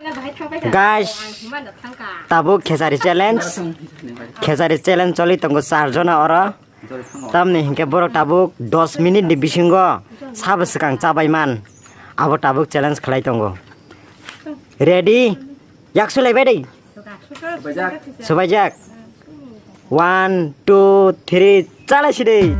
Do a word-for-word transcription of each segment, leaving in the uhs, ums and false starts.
Guys, tabuk khechari challenge. Khechari challenge choli tongo char jona oro. Tamni hinkhe borok tabuk dos minute ni bisingo sabo swkang chabai man. Abo tabuk challenge khlai tongo. Ready? Yak sulai bai dei. Subaijak. One, two, three, chalai sidi.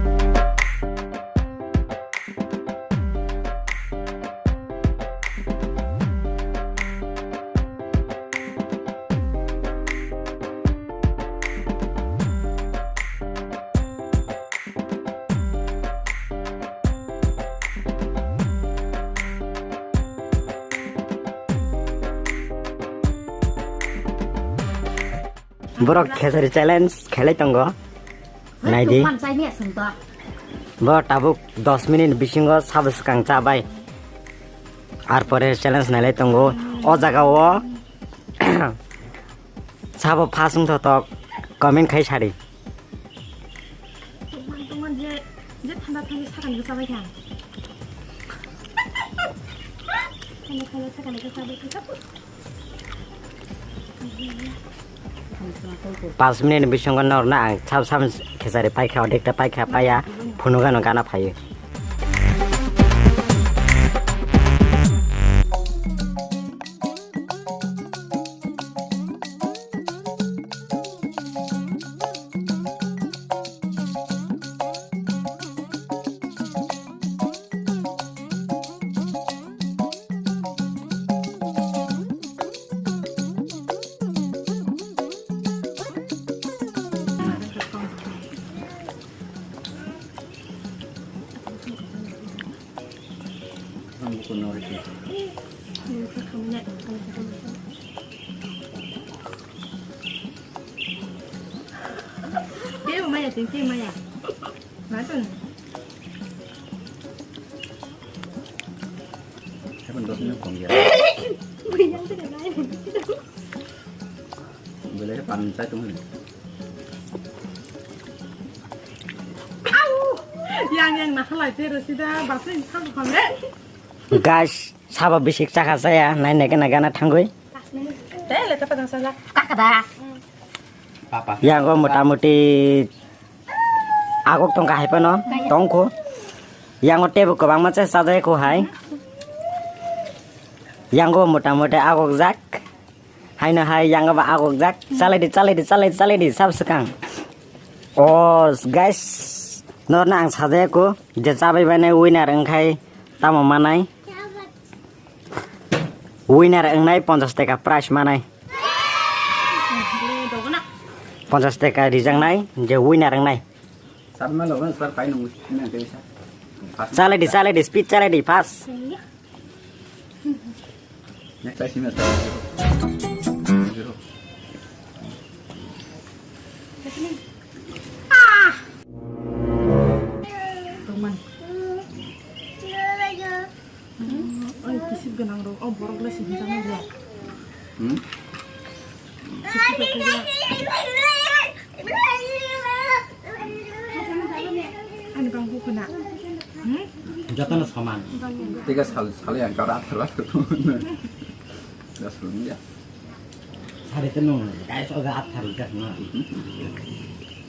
Borok khesari challenge khelai tongo. Naidi. Bo tabuk dos minute bisingo sabo swkang chabai. Ar pore challenge nailai tongo. O jaga o sabo first wngthotok comment khai sadi. Tongman, tongman, je, je thanda thanda sakani bwsa bai kha. Thanda thanda sakani bwsa bai kha. Pas minute bisingo norna ang sab sab khesari paikha, odekta paikha, paya phunugano gana phaio. Kebo maya, teng kebo maya. Matun. Haibon dos minute kong ya. Buyang tu kenai. Boleh pan saya tunggu. Yang, yang nak halai terus sudah, bahasa insan kau le. Guys, sabo bisik chakha chaya, nai nai kena gana thangwi. Tele tapa dang sala. Kakada. Papa. Yango motamuti agok tongkha hai phano, tongkho. Yango tebo kwbangma se chajai kho hai. Yango motamuti agok jak. Haino hai yango ba agok jak. Chalai di, chalai di, chalai di, chalai di, sab swkang. O guys, norna ang sajaya kho, je chabai bainai winner wngkhai tamo manai. Winner wngnai ponchash taka prize manai. Ponchash taka rijaknai je winner wngnai. Sir, ma logo, sir, pai nung, nang tei sa. Chalai di, chalai di, speed chalai di, fast. Next time, sir. Tongman. Oi, kisip gwnang rok, o borok le sihim chang nang ya. Hmm? Ani bang bukuna. Hmm? Jotono soman. Tiga sal, sal yang kau rata rata. Gas belum ya. Hari tenung, guys, oga athar gas na.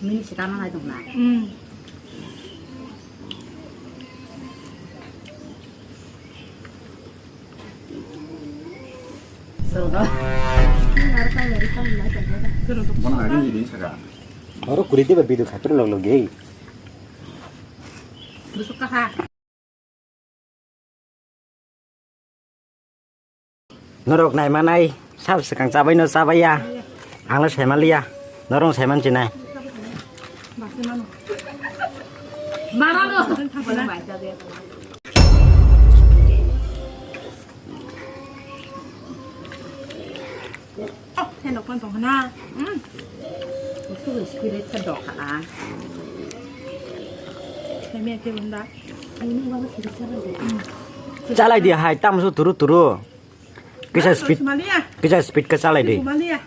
Mini sekarang itu na. Hmm. Bono hari ini saka. Oro kuri deba bidu khatur log log gei. Busuk kaha. Norok naimanai sab swkang chabaino chabaiya. Angno saimanliya. Norong saiman chinai. Marano. Oh, hello, kon tong na. Hmm. Usu spirit ka dok ha. Kami ake bunda. Chalai di hai, tam su turu turu. Kisa speed. Somalia. Kisa speed ka chalai di. Somalia.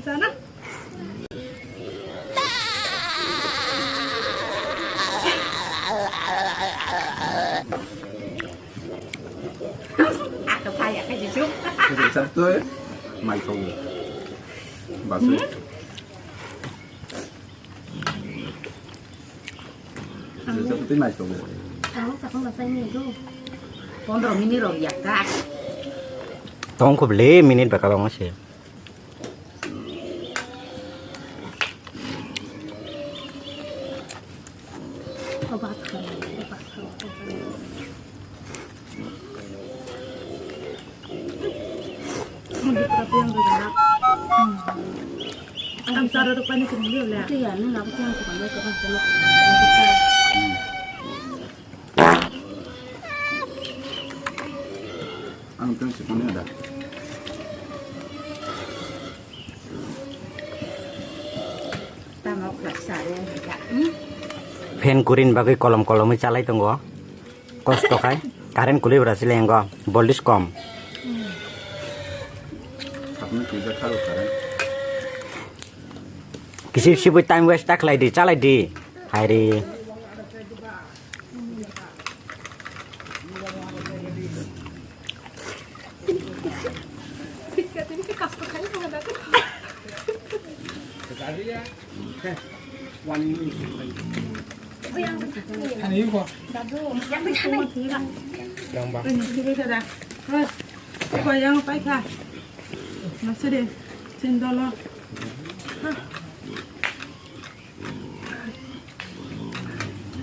Sana. Ako paya ka jisuk. Satu mai kau. Basu. Satu mai kau. Ako sakang basai ni tu. Pondro minit rok yakka. Tong khup le minit bakal ong se. Ang tara rok pani sini dia le. Itu ya, nung aku yang suka main suka suka. Ang tong si kuni ada. Fan kurin bagwi kolom kolomwi chalai tongo. Kosto khai. Current kwlwi bwra chile engo. Voltage kom. Kisip sibwi time waste ta khlai di, chalai di. Hai ri.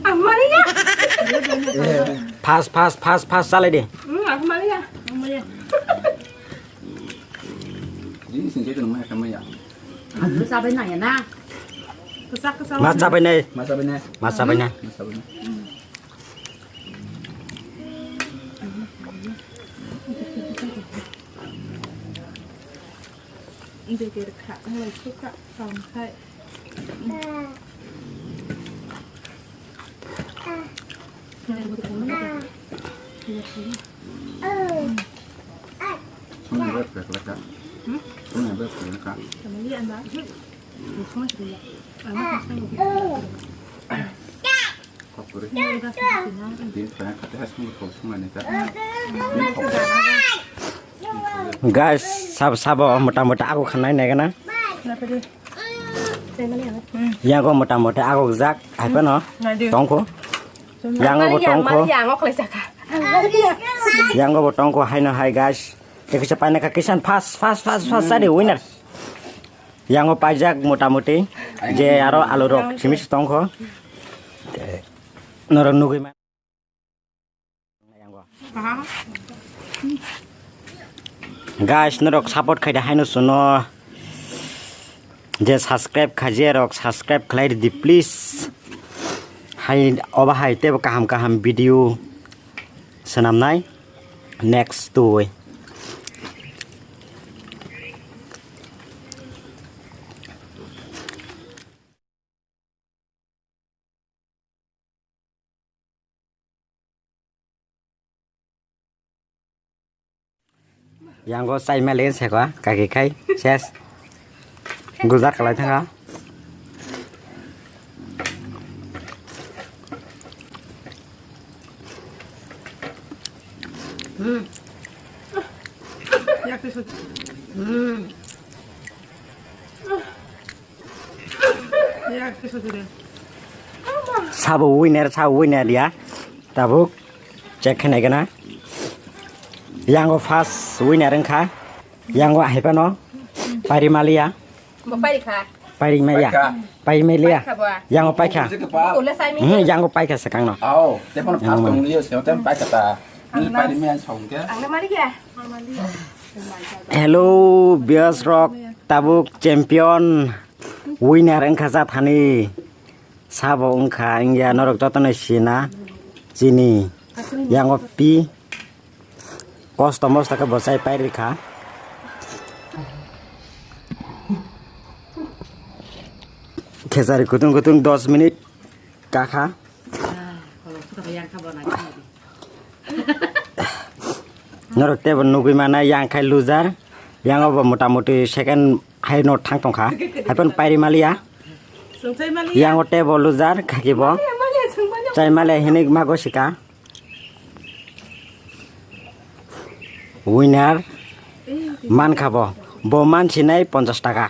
Amalia. Fast, fast, fast, fast, chalai di. Hmm, aku Malia. Amalia. Ini sing jadi rumah sama ya. Sabai nanya na. Kesak kesak. Mas sabai nai. Mas sabai nai. Mas sabai nai. Mas sabai nai. Ini kira kak, mulai suka, kau kai. Guys, sab sabo mota mota aku khanai nai gana. Yango mota mota aku jak hai phano tongkho. Yango bo tongkho. Yango bo tongkho hai no hai guys. Te kisa paina ka kisan fast fast fast fast sadi winner. Yango paijak mota moti je aro alu rok simi si tongkho. Norok nugui ma. Guys, norok support khaida haino suno je subscribe khaje rok subscribe khlai di please. Hai oba hai tebo kaham kaham video swnamnai next to. Yango chai mali seko kaki khai ses gulzar kalai thanga. Hmm. Hmm. Sabo winner, sabo winner ya. Tabuk check khenai gana. Yango first winner wngkha. Yango hai phano pairi maliya. Bo pairi kha. Pairi maliya. Pairi kha. Pairi maliya. Paikha bo. Yango paikha. Ule sai mi. Hmm, yango paikha sekang no. Ao, te phano first tong liyo se, te paikha ta. Ni pairi maliya song ke. Ang le maliya. Hello, viewers rok, tabuk champion winner wngkha jathani. Sabo wngkha wngya norok jotono sina chini yango pi kosto mosto khe bo chai pairikha. Khesari kutung kutung dos minute kakha. Norok tebo nugui mana yang khai loser, yango bo mota moti second hai no thang tongkha, hai phano pairi maliya. Yango tebo loser khaki bo. Tai male hinwi mago sika. Winner mankha bo. Bo mansinai ponchash taka.